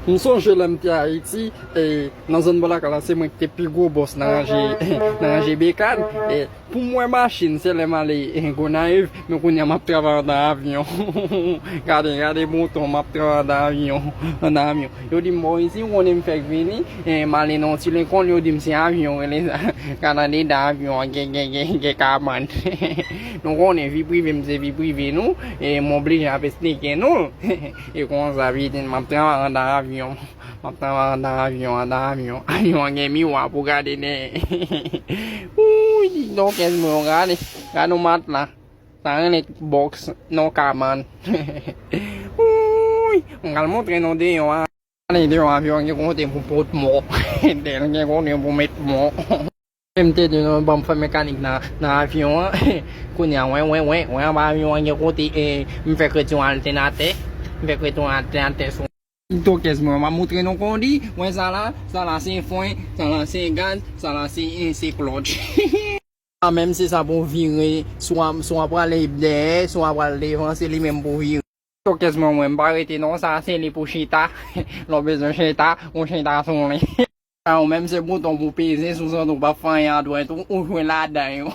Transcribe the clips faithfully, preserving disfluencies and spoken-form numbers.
M sonje lè m te Ayiti, e, nan zòn Bòlakay la, se mwen ki te pi gwo bòs nan ranje, nan ranje bekàn. E, pou m wè machin, se lè m ale, e, Gonayiv, men kounye a m ap travay andan avyon. Gade, gade mouton, m ap travay andan avyon, andan avyon. Yo di m, "Bon, isi, ou konnen m fèk vini, e, m ale nan yon ti lekòl, yo di m se avyon, rele sa." Ka tande dan avyon an, gen, gen, gen, gen kabann. Nou konnen vi prive m se vi prive nou, e m oblije ap esplike nou l. E konsa, pitit, m ap travay andan avyon. M ap travay andan avyon, andan avyon. Avyon an gen miwa pou gade dèyè. Wouy, di non, kèz mwen, gade. Gade yon matla. Sa rele bòks, non kabann. Wouy, m pral montre nou deyò a. Gade deyò avyon an gen kote pou pot mò. Dèyè l gen kote pou met mò. M te di nou, ban m fè mekanik nan, nan avyon an. Kounye a, wen, wen, wen, wen, anba avyon an gen kote, e, m fèk rete yon altènatè. M fèk rete yon altènatè sou. Tokèz mwen, m ap montre nou kondi. Wen sa la, sa la se fren, sa la se gaz, sa la se, e, se klòtch. A, menm se sa pou vire, swa, swa prale dèyè, swa pral devan, se li menm pou vire. Tokèz mwen, mwen, m pa rete non, sa se li pou chita. Lè w bezwen chita, ou chita sou li. Sa ou menm se bouton pou peze, sou santi w p ap fè anyen adwèt ou, ou jwe ladan yo.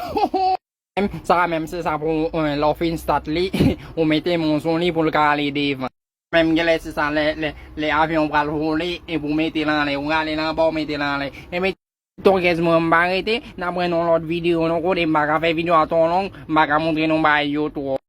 Menm, sa menm se sa pou, e, lè w fin stat li, ou mete men w sou li pou l ka ale devan. Menm genlè se sa lè, lè, lè avyon pral vole, epi w mete l anlè, ou rale l anba, ou mete l anlè. Epi, tokèz mwen, m pa rete, n ap wè nan lòt videyo, nan kote m pa ka fè videyo a twò long, m pa ka montre nou bagay yo twò.